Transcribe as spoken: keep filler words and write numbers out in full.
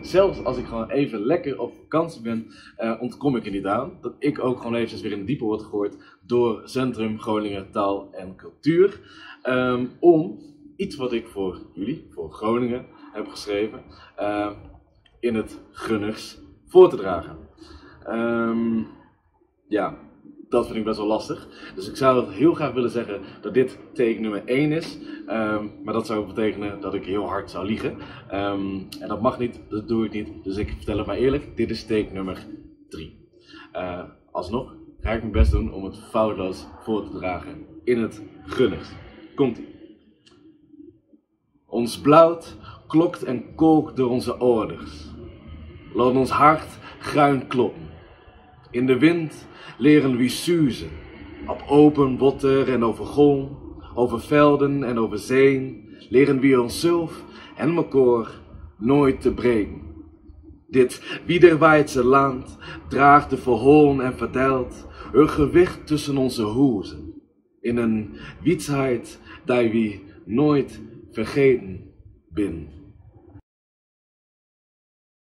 Zelfs als ik gewoon even lekker op vakantie ben, eh, ontkom ik er niet aan dat ik ook gewoon eventjes weer in de diepe word gegooid door Centrum Groningen Taal en Cultuur. Ehm, om iets wat ik voor jullie, voor Groningen, heb geschreven, eh, in het Gunners voor te dragen. Ehm, ja, dat vind ik best wel lastig. Dus ik zou heel graag willen zeggen dat dit take nummer één is. Ehm, maar dat zou betekenen dat ik heel hard zou liegen. Ehm, en dat mag niet, dat doe ik niet. Dus ik vertel het maar eerlijk. Dit is take nummer drie. Eh, alsnog ga ik mijn best doen om het foutloos voor te dragen in het Gunners. Komt-ie. Ons blood klokt en kookt door onze aders. Laat ons hart gruin kloppen. In de wind leren wie suzen. Op open water en over golm, over velden en over zeen, leren wie onszelf en mekaar nooit te breken. Dit wiederweidse land draagt de verhalen en vertelt hun gewicht tussen onze hoezen. In een wietsheid die wie nooit vergeten bin.